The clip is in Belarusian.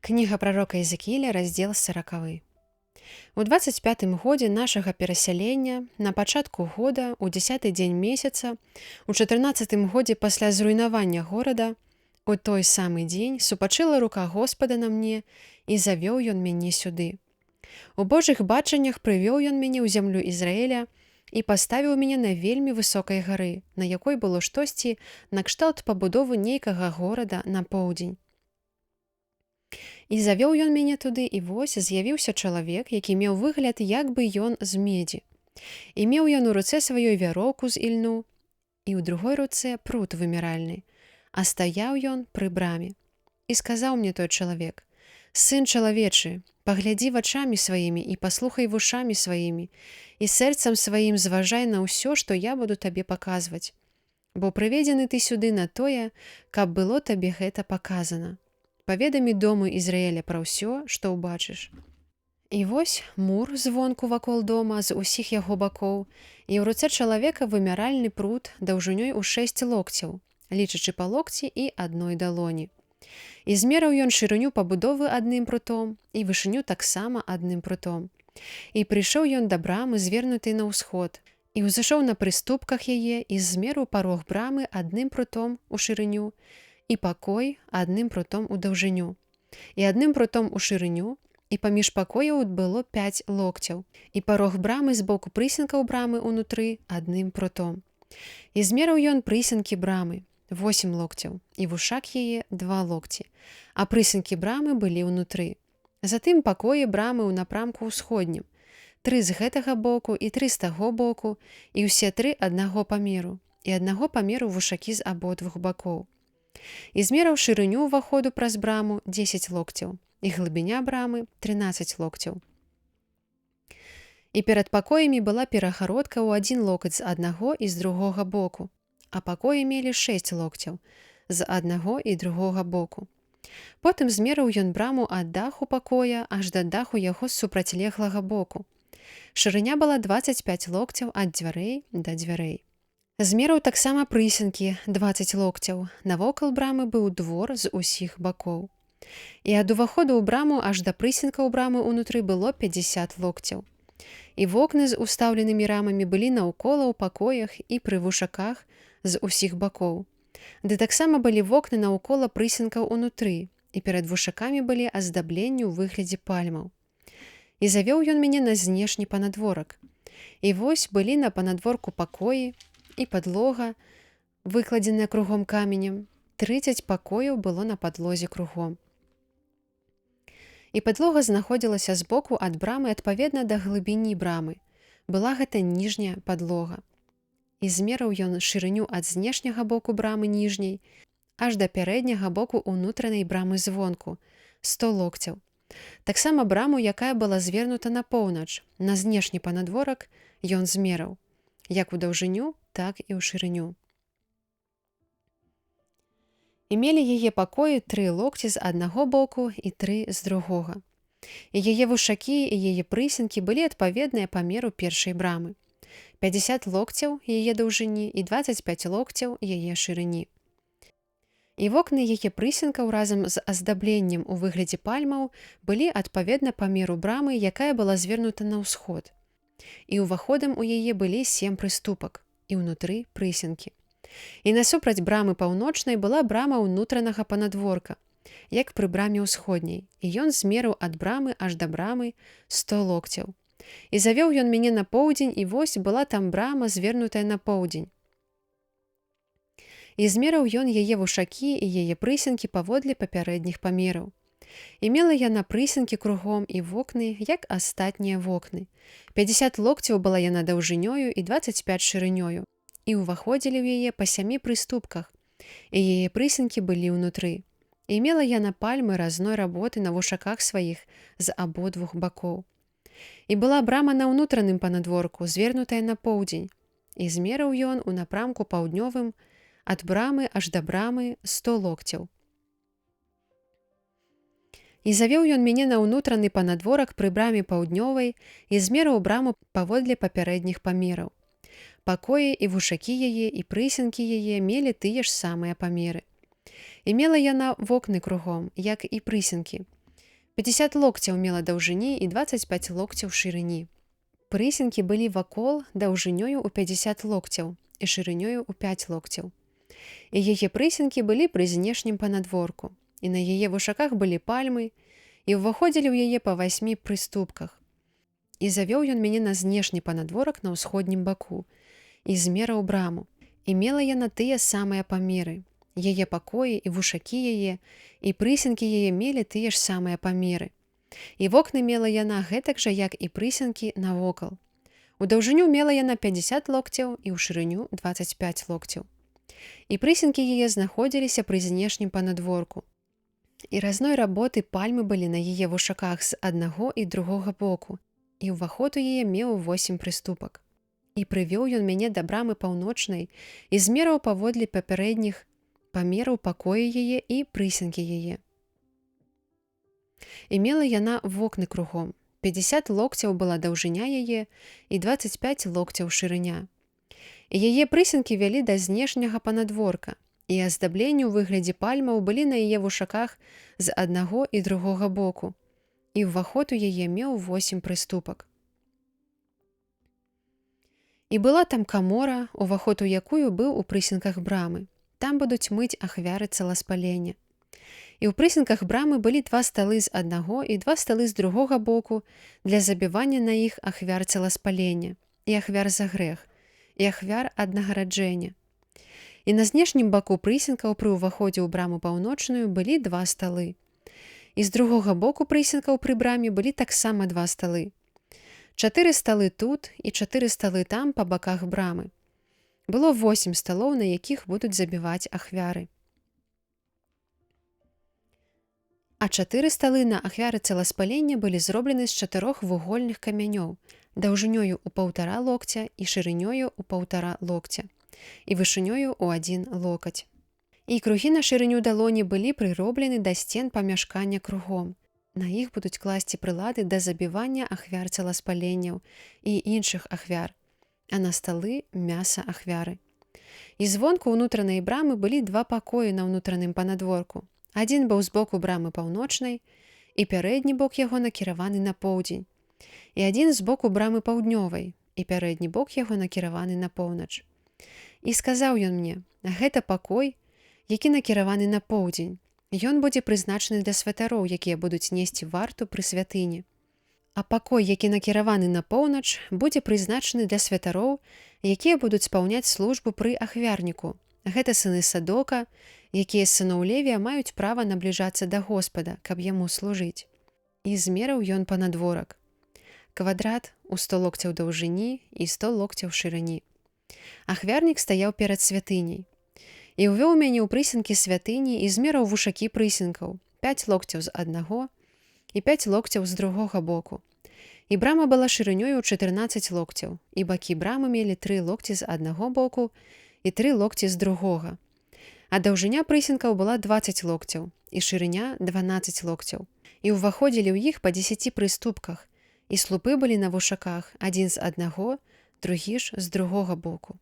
Кніга прарока Езекііля, раздзел 40. У 25 годзе нашага перасялення, на пачатку года, у 10 дзень месяца, у 14 годзе пасля зруйнавання горада, у той самы дзень супачыла рука Госпада на мне, і завёў ён мяне сюды. У Божых бачаннях прывёў ён мяне ў зямлю Ізраэля і паставіў мяне на вельмі высокай гары, на якой было штосьці накшталт пабудовы нейкага горада на поўдзень. І завёў ён мяне туды, і вось з'явіўся чалавек, які меў выгляд, як бы ён з медзі. І меў ён у руцэ сваёй вяроўку з ільну, і ў другой руцэ прут вымяральны, а стаяў ён пры браме. І сказаў мне той чалавек: «Сын чалавечы, паглядзі вачамі сваімі і паслухай вушамі сваімі, і сэрцам сваім зважай на ўсё, што я буду табе паказваць. Бо прыведзены ты сюды на тое, каб было табе гэта паказана. Паведамі дому Ізраэля пра ўсё, што ўбачыш». І вось мур звонку вакол дома з усіх яго бакоў, і ў руцэ чалавека вымяральны прут даўжынёй у 6 локцяў, лічачы па локці і адной далоні. І змераў ён шырыню пабудовы адным прутом і вышыню таксама адным прутом. І прыйшоў ён да брамы, звернутай на ўсход, і ўзышоў на прыступках яе і змерыў парог брамы адным прутом у шырыню, і пакой адным прутом у даўжыню, і адным прутом у шырыню, і паміж пакояў было 5 локцяў, і парог брамы з боку прысенкаў брамы ўнутры адным прутом. І змераў ён прысенкі брамы 8 локцяў, і вушак яе 2 локці, а прысенкі брамы былі ўнутры. Затым пакоі брамы ў напрамку ўсходнім, 3 з гэтага боку і 3 з таго боку, і ўсе 3 аднаго памеру, і аднаго памеру вушакі з абодвух бакоў. І змераў шырыню ўваходу праз браму 10 локцяў, і глыбіня брамы 13 локцяў. І перад пакоямі была перагародка ў 1 локаць з аднаго і з другога боку, а пакоі мелі 6 локцяў з аднаго і другога боку. Потым змерыў ён браму ад даху пакоя аж да даху яго з супрацьлеглага боку. Шырыня была 25 локцяў ад дзвярэй да дзвярэй. Змерыў таксама прысенкі 20 локцяў. Навокал брамы быў двор з усіх бакоў. І ад уваходу ў браму аж да прысенкаў брамы ўнутры было 50 локцяў. І вокны з устаўленымі рамамі былі наўкола ў пакоях і пры вушаках з усіх бакоў. Ды таксама былі вокны наўкола прысенкаў унутры, і перад вушакамі былі аздабленні ў выглядзе пальмаў. І завёў ён мяне на знешні панадворак. І вось былі на панадворку пакоі і падлога, выкладзеная кругом каменем. 30 пакояў было на падлозе кругом. І падлога знаходзілася збоку ад брамы адпаведна да глыбіні брамы. Была гэта ніжняя падлога. І змерыў ён шырыню ад знешняга боку брамы ніжняй аж да пярэдняга боку ўнутранай брамы звонку 100 локцяў. Таксама браму, якая была звернута на поўнач, на знешні панадворак, ён змераў, як у даўжыню, так і ў шырыню. І мелі яе пакоі 3 локці з аднаго боку і 3 з другога. І яе вушакі і яе прысенкі былі адпаведныя памеру першай брамы. 50 локцяў яе даўжыні і 25 локцяў яе шырыні. І вокны яе прысенкаў разам з аздабленнем у выглядзе пальмаў былі адпаведна памеру брамы, якая была звернута на ўсход. І ўваходам у яе былі 7 прыступак, і ўнутры прысенкі. І насупраць брамы паўночнай была брама ўнутранага панадворка, як пры браме ўсходняй, і ён змерыў ад брамы аж да брамы 100 локцяў. І завёў ён мяне на поўдзень, і вось была там брама, звернутая на поўдзень. І змерыў ён яе вушакі і яе прысенкі паводле папярэдніх памераў. І мела яна прысенкі кругом і вокны, як астатнія вокны. 50 локцяў была яна даўжынёю і 25 шырынёю. І ўваходзілі ў яе па 7 прыступках, і яе прысенкі былі ўнутры. І мела яна пальмы разной работы на вушаках сваіх з абодвух бакоў. І была брама на ўнутраным панадворку, звернутая на поўдзень. І змерыў ён у напрамку паўднёвым ад брамы аж да брамы 100 локцяў. І завёў ён мяне на ўнутраны панадворак пры браме паўднёвай і змерыў браму паводле папярэдніх памераў. Пакоі і вушакі яе і прысенкі яе мелі тыя ж самыя памеры. І мела яна вокны кругом, як і прысенкі. 50 локцяў мела даўжыні і 25 локцяў шырыні. Прысенкі былі вакол даўжынёю ў 50 локцяў і шырынёю ў 5 локцяў. І яе прысенкі былі пры знешнім панадворку, і на яе вушаках былі пальмы, і ўваходзілі ў яе па 8 прыступках. І завёў ён мяне на знешні панадворак на ўсходнім баку, і змераў браму, і мела яна тыя самыя памеры. Яе пакоі і вушакі яе, і прысенкі яе мелі тыя ж самыя памеры. І вокны мела яна гэтак жа, як і прысенкі навокал. У даўжыню мела яна 50 локцяў і ў шырыню 25 локцяў. І прысенкі яе знаходзіліся пры знешнім панадворку. І разной работы пальмы былі на яе вушаках з аднаго і другога боку, і ўваход у яе меў 8 прыступак. І прывёў ён мяне да брамы паўночнай і змераў паводле папярэдніх памераў пакоі яе і прысенкі яе. І мела яна вокны кругом. 50 локцяў была даўжыня яе і 25 локцяў шырыня. І яе прысенкі вялі да знешняга панадворка, і аздабленні ў выглядзе пальмаў былі на яе вушаках з аднаго і другога боку. І ўваход у яе меў 8 прыступак. І была там камора, уваход у якую быў у прысенках брамы. Там будуць мыць ахвяры цэласпалення. І ў прысенках брамы былі два сталы з аднаго і два сталы з другога боку для забівання на іх ахвяр цэласпалення, і ахвяр за грэх, і ахвяр аднагараджэння. І на знешнім баку прысенкаў пры ўваходзе ў браму паўночную былі два сталы. І з другога боку прысенкаў пры браме былі таксама два сталы. 4 сталы тут і 4 сталы там па баках брамы. Было 8 сталоў, на якіх будуць забіваць ахвяры. А 4 сталы на ахвяры цэласпалення былі зроблены з 4 вугольных камянёў, даўжынёю ў 1,5 локця і шырынёю ў 1,5 локця, і вышынёю ў 1 локаць. І кругі на шырыню далоні былі прыроблены да сцен памяшкання кругом. На іх будуць класці прылады да забівання ахвяр цэласпаленняў і іншых ахвяр, а на сталы мяса ахвяры. І звонку ўнутранай брамы былі два пакоі на ўнутраным панадворку. Адзін быў з боку брамы паўночнай, і пярэдні бок яго накіраваны на поўдзень. І адзін з боку брамы паўднёвай, і пярэдні бок яго накіраваны на поўнач. І сказаў ён мне: гэта пакой, які накіраваны на поўдзень. Ён будзе прызначаны для святароў, якія будуць несці варту пры святыні. А пакой, які накіраваны на поўнач, будзе прызначаны для святароў, якія будуць спаўняць службу пры ахвярніку. Гэта сыны Садока, якія з сыноў Левія маюць права набліжацца да Госпада, каб яму служыць. І змераў ён панадворак. Квадрат у 100 локцяў даўжыні і 100 локцяў шырыні. Ахвярнік стаяў перад святыняй. І ўвёў мяне ў прысенкі святыні і змераў вушакі прысенкаў, 5 локцяў з аднаго і 5 локцяў з другога боку. І брама была шырынёю ў 14 локцяў, і бакі брамы мелі 3 локці з аднаго боку і 3 локці з другога. А даўжыня прысенкаў была 20 локцяў, і шырыня 12 локцяў. І ўваходзілі ў іх па 10 прыступках, і слупы былі на вушаках, адзін з аднаго, другі ж з другога боку.